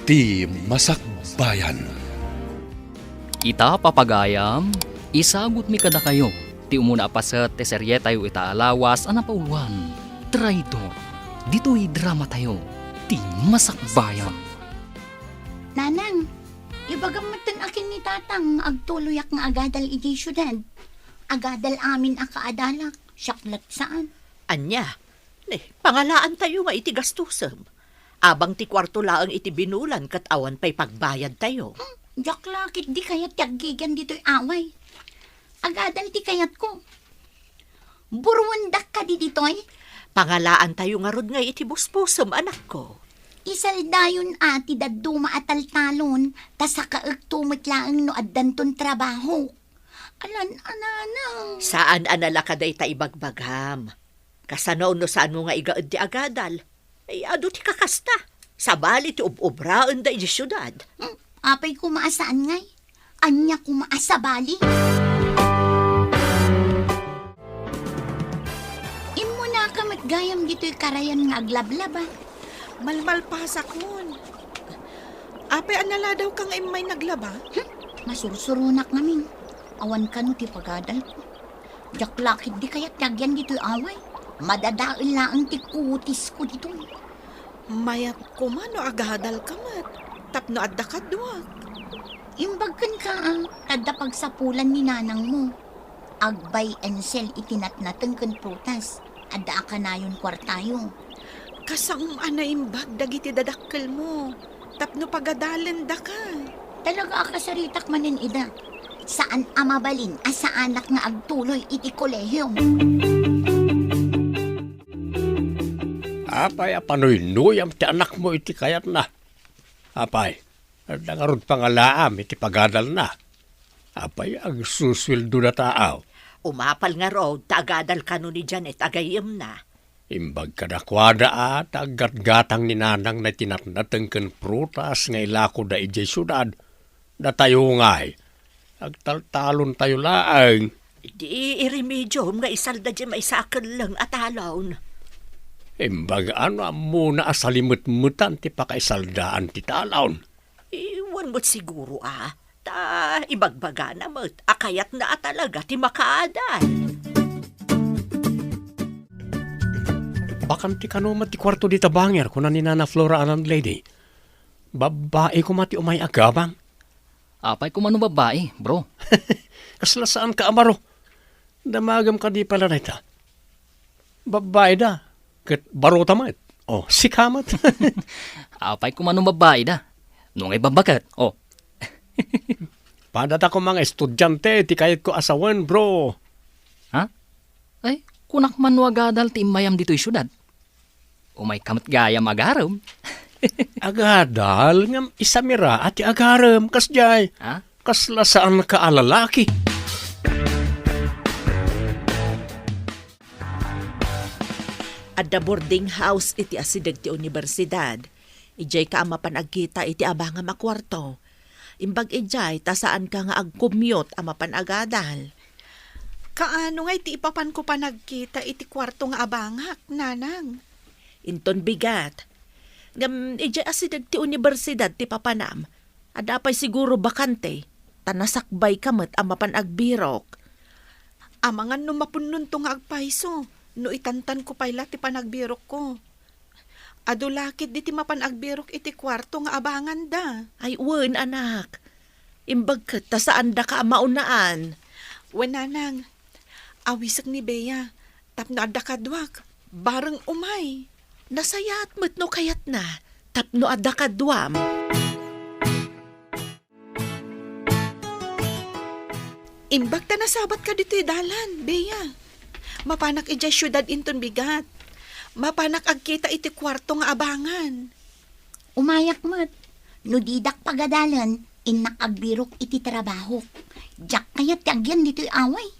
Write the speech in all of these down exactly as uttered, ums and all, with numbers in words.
Ti Masakbayan. Ita, papagayam, isagutmi kadakayo ti umuna a paset ti serietayo ita a lawas a napauloan, Traidor. Ditoy dramatayo, Ti Masakbayan. Nanang, ibagam metten a ken ni Tatang nga agtuloyak nga agadal idiay siudad. Agadal amin a kaadalak, siak la't saan. Ania? Ne, pangalaantayo nga iti gastusem. Abang ti kuarto laeng iti binulan ket awan pay pagbayadtayo. Hmm, diak la ketdi kayat ti aggigyan ditoy away. Agadal ti kayatko. Buruendak kadi ditoy? Pangalaantayo ngarud ngay iti buspusem, anakko. Isaldayon a ti dadduma a taltalon, ta sakaekto met laeng no addanton trabaho. Alan a nanang. Saan a nalaka dayta ibagbagam. Kasano no saanmo nga igaed ti agadal? Ay, adu ti kakasta. Sabali ti ub-ubraenda idiay siudad. Hmm, apay koma a saan ngay? Ania koma a sabali? Immunaka met gayam ditoy karayan nga aglablaba. Malmalpasakon. Apay a naladawka nga immay naglaba? Hmm, masursuronak ngamin. Awan kano ti pagadalko. Diak la ketdi kayat ti agyan ditoy away. Madadael laeng ti kutisko ditoy. Mayat koma no agadalka met, tapno adda kaduak. Imbag kenka, a, ta adda pagsapulan ni nanangmo. Ag-buy and sell iti natnateng ken prutas. Adda a kanayon kuartayo. Kasano a naimbag dagiti dadakkelmo tapno pagadalendaka? Talaga a kasaritak manen ida. Saan a mabalin a saanak nga agtuloy iti kolehio. Apay a panuynuyam ti anakmo iti kayatna? Apay, adda ngarud pangalaam iti pagadalna? Apay, agsusueldo data a? Umapal ngarud ta agadal kano ni Janet a gayyemna. Imbag kadakuada a ta aggatgatang ni nanangna iti natnateng ken prutas nga ilakoda idiay siudad. Datayo ngay, agtaltalontayo laeng. Di iremediom nga isalda diay maysa a kelleng a talon. Imbag a no ammona a salimetmetan ti pakaisaldaan ti talon. Wen met siguro a, ta ibagbagana met a kayatna a talaga ti makaadal. Bakante kano met ti kuarto dita banger, kuna ni Nana Flora a landlady. Babbai koma ti umay agabang. Apay koma no babbai, bro? Kasla saanka a baro? Damagem kadi pay la dayta? Babbai da, ket barota met. O, sika met. Apay koma no babbai da? No ngay babba ket, o. Padata koma nga estudiante ti kayatko a sawen, bro. Ha? Ay, kunak man no agadal ti immayam ditoy siudad. Umayka met gayam agarem. Agadal ngem isamira a ti agarem, kasdiay. Ha? Kasla saanka a lalaki. Adda boarding house iti asideg ti universidad. Idiayka a mapan agkita iti abangam a kuarto. Imbag idiay, ta saanka nga agcommute a mapan agadal. Kaano ngay ti ipapanko panagkita iti kuarto nga abangak, nanang? Inton bigat. Ngem idiay asideg ti universidad ti papanam, adda pay siguro bakante, ta nasakbayka met a mapan agbirok. Amangan no mapunnonto nga agpayso, no itantanko pay la ti panagbirokko. Adu la ketdi ti mapan agbirok iti kuarto nga abanganda. Ay, wen, anak. Imbag ket ta saandaka a maunaan. Wen, nanang. Awisek ni Bea, tapno adda kaduak, bareng umay. Nasayaat met no kayatna, tapno adda kaduam. Imbag ta nasabatka ditoy dalan, Bea. Mapanak idiay siudad inton bigat. Mapanak agkita iti kuarto nga abangan. Umayak met. No didak pagadalen, innak agbirok iti trabahok. Diak kayat ti agyan ditoy away.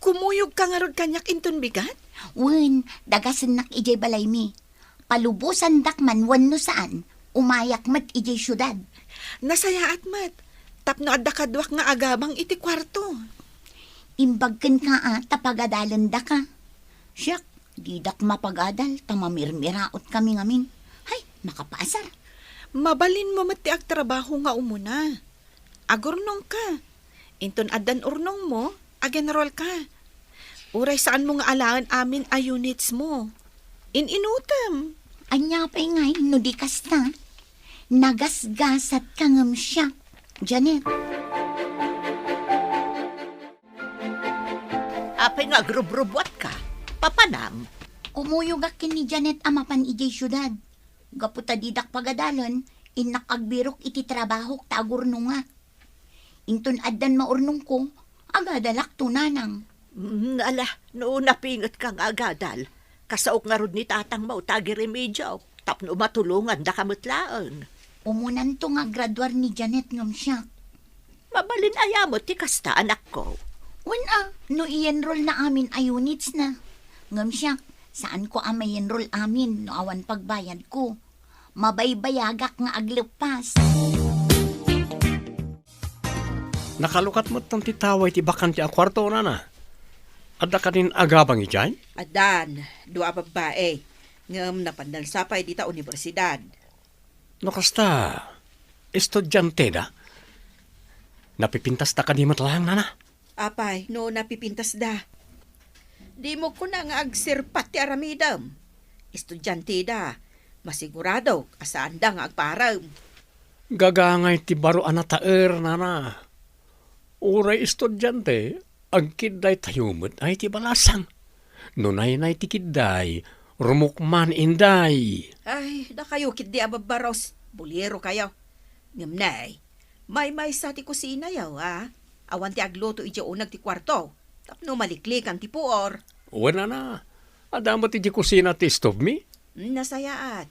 Kumuyogka ngarud kaniak inton bigat? Wen, dagasennak idiay balaymi. Palubosandak man wenno saan, umayak met idiay siudad. Nasayaat met, tapno adda kaduak nga agabang iti kuarto. Imbag kenka a ta pagadalendaka. Siak, didak mapagadal ta mamirmiraotkami ngamin. Hay, makapaasar. Mabalinmo met ti agtrabaho nga umuna. Agurnongka. Inton addan urnongmo, ag-enrollka. Uray saanmo nga alaen amin a unitsmo. In-inutem. Ania pay ngay no di kasta? Nagasgasatka ngem siak, Janet. Apay nga agrubrubuatka? Papanam? Kumuyogak ken ni Janet a mapan idiay siudad. Gapu ta didak pagadalen, innak agbirok iti trabahok ta agurnongak. Inton addan maurnongko, agadalakto, nanang. Mm, ala, no napingetka nga agadal, kasaok ngarud ni tatangmo ta agiremedio tapno matulongandaka met laeng. Umunanto nga aggraduar ni Janet ngem siak. Mabalin aya met ti kasta, anakko? Wen a, no i-enroll na amin a units na. Ngem siak, saanko a ma-enroll amin no awan pagbayadko. Mabaybayagak nga agleppas. Nakalukat met ti tawa iti bakanti a kuarto, nana. Adda kadin agabang idiay? Addan, dua a babbae. Ngem napandan sa pay dita universidad. No kasta, estudiante da? Napipintas da kadi met laeng, nana? Apay, no napipintas da? Dimo kuna nga agsirpat ti aramidem. Estudiante da. Masiguradok a saan da nga agparem. Gagangay ti baro a nataer, nana. Uray estudiante, agkidday tayo met ay ti balasang. No naynay ti kidday, rumukman inday. Ay, dakayo ketdi a babbaros. Bulero kayo. Ngem nay, maymaysa ti kusina yaw, a? Awan ti agluto idiay uneg ti kuarto. Tapno maliklikan ti puor. Wen a, adda met idiay kusina ti stove mi? Nasayaat.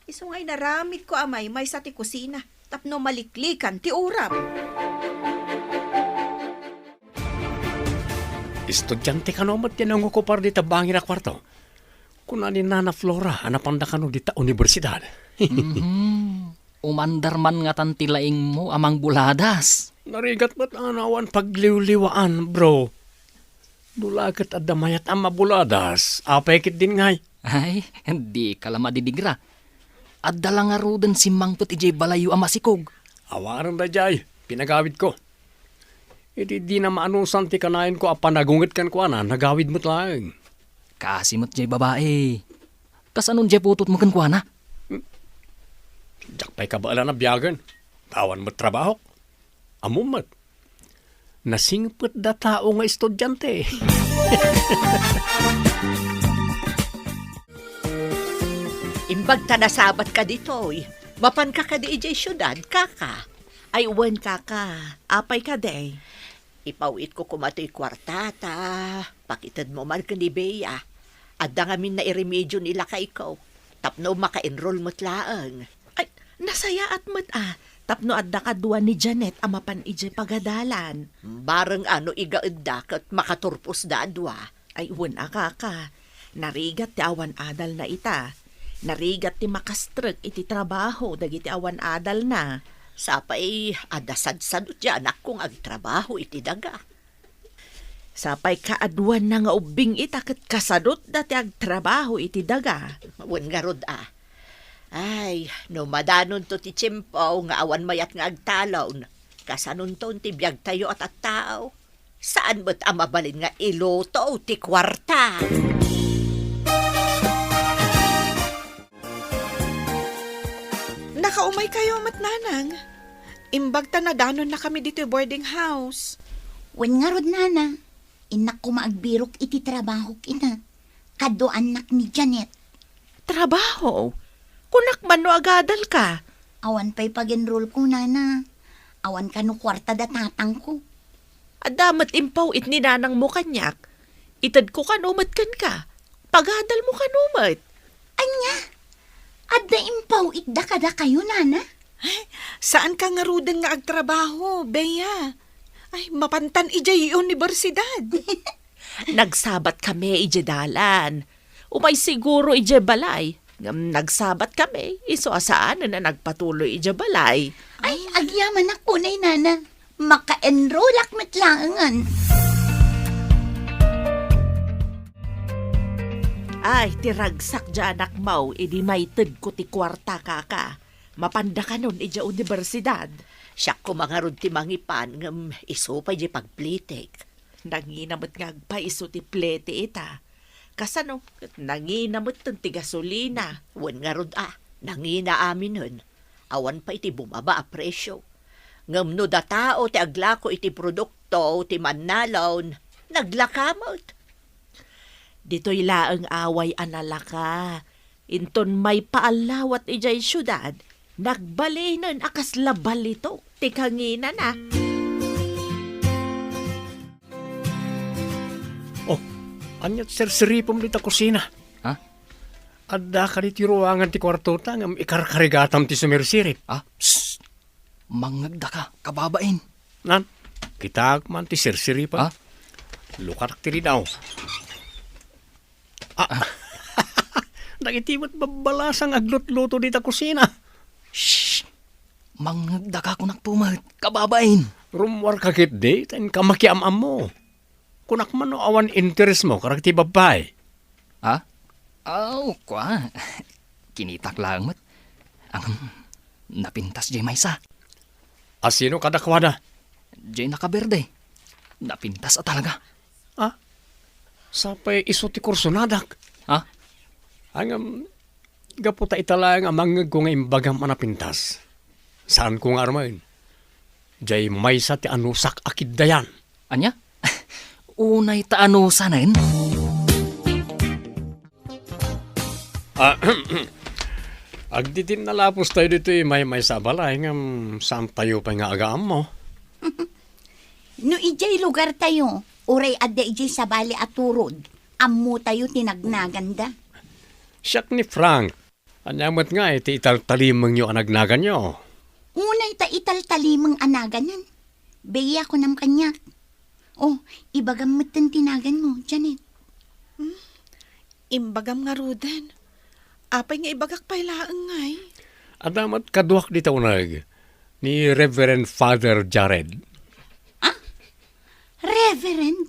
Isu nga inaramidko a maymaysa ti kusina tapno maliklikan ti uram. Estudiante kano met ti nangokupar dita bangir a kuarto? Kuna ni Nana Flora a napanda kano dita universidad. Mhm. Umandar man ngatan ti laingmo a mangbuladas. Narigat met a no awan pagliwliwaan, bro. No la ket adda mayat a mabuladas, apay ketdin ngay? Ay, dika la madidigra. Adda la ngaruden simmangpet idiay balayyo a masikog. Awanen daydiay, pinagawidko. Idi dina maanusan ti kanayanko a panagunget kenkuana, nagawid met laeng. Kaasi met diay babai. Kasanon diay putotmo kenkuana? Diak pay kabaelan a biagen. Awan met trabahok. Ammom met. Nasingpet da tao nga estudiante. Imbag ta nasabatka ditoy, mapanka kadi idiay siudad, kaka? Ay, wen, kaka. Apay kadi? Ipaw-itko koma toy kuarta ta pakitedmo man ken ni Bea. Adda ngamin nairemedio ni lakayko tapno maka-enroll met laeng. Ay, nasayaat met a tapno adda kadua ni Janet a mapan idiay pagadalan. Bareng a no igaedda ket makaturposda a dua. Ay, wen a, kaka. Narigat ti awan adalna ita. Narigat ti makastrek iti trabaho dagiti awan adalna. Sapay, adda sadsadot ti anakko nga agtrabaho iti daga. Sapay kaaduanna nga ubbing ita ket kasadotda ti agtrabaho iti daga. Wen ngarud a. Ay, no madanonto ti tiempo nga awan mayat nga agtalon, kasanonton ti biagtayo a tattao? Saan met a mabalin nga iluto ti kuarta? Nakaumaykayo met, nanang. Imbag ta nadanonnakami ditoy boarding house. Wen ngarud, nana. Innak koma agbirok iti trabahok ita. Kaduaannak ni Janet. Trabaho? Kunak man no agadalka. Awan pay pag-enrollko, nana. Awan kano kuarta da tatangko. Adda met impaw-it ni nanangmo kaniak. Itedko kano met kenka. Pagadalmo kano met. Ania? Adda impaw-itda kadakayo, nana? Ay, saanka ngaruden nga agtrabaho, Bea. Ay, mapantan idiay universidad. Nagsabatkami idiay dalan. Umay siguro idiay balay. Ngem nagsabatkami, isu a saanen a nagpatuloy idiay balay. Ay, agyamanak unay, nana. Maka-enrollak met laengen. Ay, ti ragsak diay anakmo idi maitedko ti kuarta, kaka. Mapanda kanon idiay universidad? Siak koma ngarud ti mangipan, ngem isu pay diay pagplitek. Nangina met nga agpaiso ti plete ita. Kasano? Ket nangina metten ti gasolina. Wen ngarud a, nangina aminen. Awan pay ti bumaba a presio. Ngem no datao ti aglako iti produkto ti mannalon, naglaka met. Ditoy laeng away a nalaka. Inton maipaallawat idiay siudad, nagbalinen a kasla balitok ti kanginana. Oh, ania't sirsiripem dita kusina? Ha? Adda kadi ti ruangan ti kuartota ngem ikarkarigatam ti sumirsirip. Ah, psst! Mangngegdaka, kababain. Nan, kitaak man ti sirsiripem. Ah? Lukatak ti ridaw. Ah, dagiti met babbalasang aglutluto dita kusina. Shh! Mangngegdaka, kunak to met, kababain. Rummuarka ketdi, ta inka makiam-ammo. Kunak man no awan interesmo kadagiti babbai. Ha? Aw, kua. Kinitak laeng met. Ang napintas jay maysa. A sino kadakuada? Jay nakaberde. Napintas a talaga. Ah? Sapay isu ti kursonadak. Ha? Ngem, gapu ta ita laeng a mangngegko nga imbagam a napintas. Saanko nga armen. Jay maysa ti anusak a kiddayan. Ania? Unay ta anusanen? Ah, agdidin na lapos tayo ditoy maymaysa a balay ngem saan tayo pay nga agaammo? No idiay lugar tayo, uray adda idiay sabali a turod, ammo tayo ti nagnaganda. Siak ni Frank. Ania met nga iti italtalimengyo a nagnaganyo? Unay ta italtalimeng a naganen. Bea, kunam kaniak. Oh, ibagam metten ti naganmo, Janet. Hmm? Imbagam ngaruden. Apay nga ibagak pay laeng ngay? Adda met kaduak dita uneg, ni Reverend Father Jared. Ah? Reverend?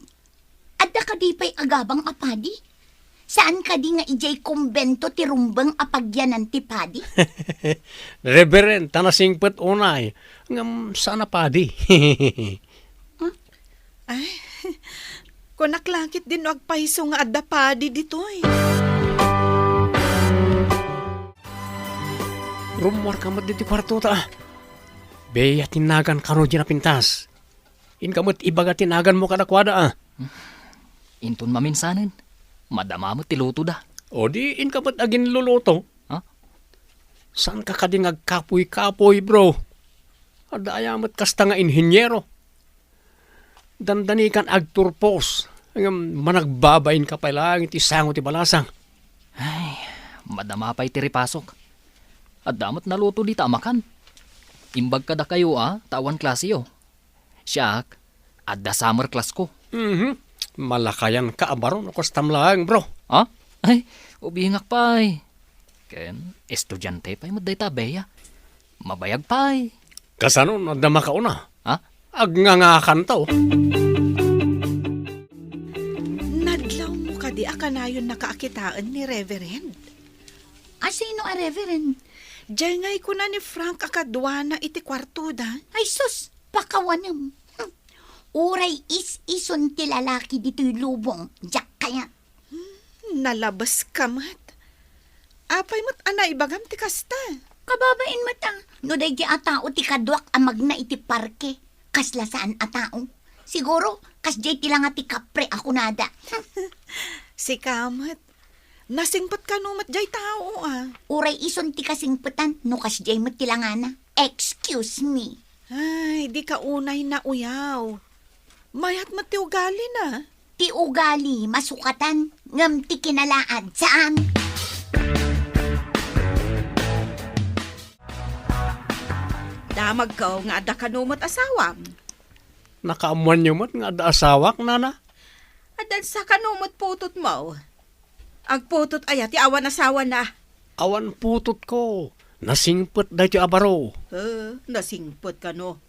Adda kadi pay agabang a padi? Saan kadi nga idiay kumbento ti rumbeng a pagyanan ti padi? Reverend, ta nasingpet unay, ngem saan a padi. Huh? Ay, kunak la ketdin no agpayso nga adda padi ditoy. Rummuarka met ditoy kuartota. Bea ti nagan kano diay napintas. Inka met ibaga ti naganmo kadakuada, a. Inton maminsanen, madama met ti lutoda. O di, inka met aginluluto. Ha? Saanka kadi nga agkapoy-kapoy, bro? Adda aya met kasta nga inheniero? Dandanikan agturpos, ngem managbabainka pay laeng iti sango ti balasang. Ay, madama pay ti ripasok. Adda met naluto dita a makan. Imbag kadakayo a, ta awan klaseyo. Siak, adda summer class ko. Mhm. Malakayanka a baro no kastam laeng, bro. Ha? Ay, ubingak pay. Ken estudiante pay met dayta, Bea. Mabayag pay. Kasano no adda makauna? Ha? Agngangakanto. Nadlawmo kadi a kanayonnaka a kitaen ni Reverend? A sino a Reverend? Diay ngay kuna ni Frank a kaduana iti kuartoda. Ay sus, pakawanem. Hmm. Uray is-ison ti lalaki ditoy lubong, diak kayat. Hmm, nalabeska met. Apay met a naibagam ti kasta? Kababain met a, no daydi a tao ti kaduak a magna iti parke, kasla saan a tao. Siguro, kasdiay ti langa ti kapre a kunada. Sika met. Nasingpet kano met jay tao, a? Uray ison ti kasingpetan no kasdiay met ti langana. Excuse me. Ay, dika unay nauyaw. Mayat met ti ugalina. Ti ugali, masukatan, ngem ti kinalaad, saan. Damagko nga adda kano met asawam. Nakaammoanyo met nga adda asawak, nana? Adda sa kano met putotmo. Agputot aya ti awan asawana? Awan putotko. Nasingpet daytoy a baro. Eh, nasingpet kano?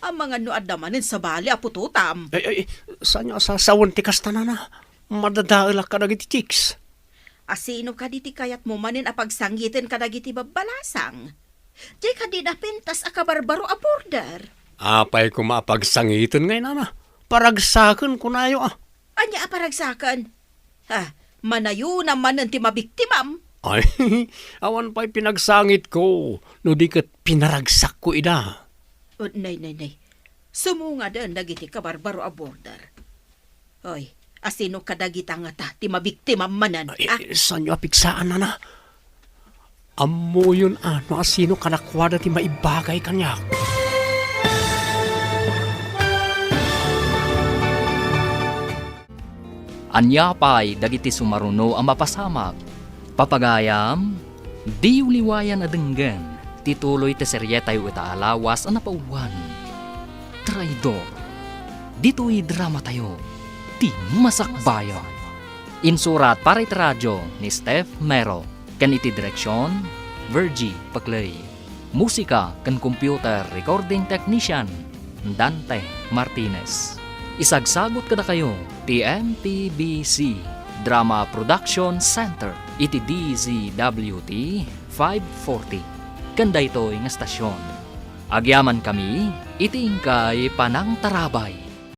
Amangan no adda manen sabali a putotam. Ay, ay, saanyo a sasawen ti kasta, nana? Madadaelak kadagiti chicks. A sino kadi ti kayatmo manen a pagsangiten kadagiti babbalasang? Di kadi napintas a kabarbaro a border? Apay koma a pagsangiten nga inana? Paragsaken kunayo a. Ania a paragsaken? Ha, manayuna manen ti mabiktimam? Ay, awan pay pinagsangitko, no di ket pinaragsakko ida. O, nay, nay, nay. Sumungaden dagiti kabarbaro a border. Oy, asino kadagita ngata ti mabiktimam manen, Ay, ah? Saanyo a pigsaan, nana? Ammoyon a no asino kadakuada ti maibagay kaniak. Ania pay dagiti sumaruno a mapasamak? Papagayam, diyo liwayan a denggen ti tuloy ti serietayo ita a lawas a napauluan. Traidor. Ditoy dramatayo, ti Masakbayan. Insurat para iti radyo ni Steph Mero, ken iti direksion, Virgie Paclay. Musika ken computer recording technician, Dante Martinez. Isagsagut kadakayo ti M P B C Drama Production Center iti D Z W T five forty. Ken daytoy nga stasyon, agyamankami iti inkay panangtarabay.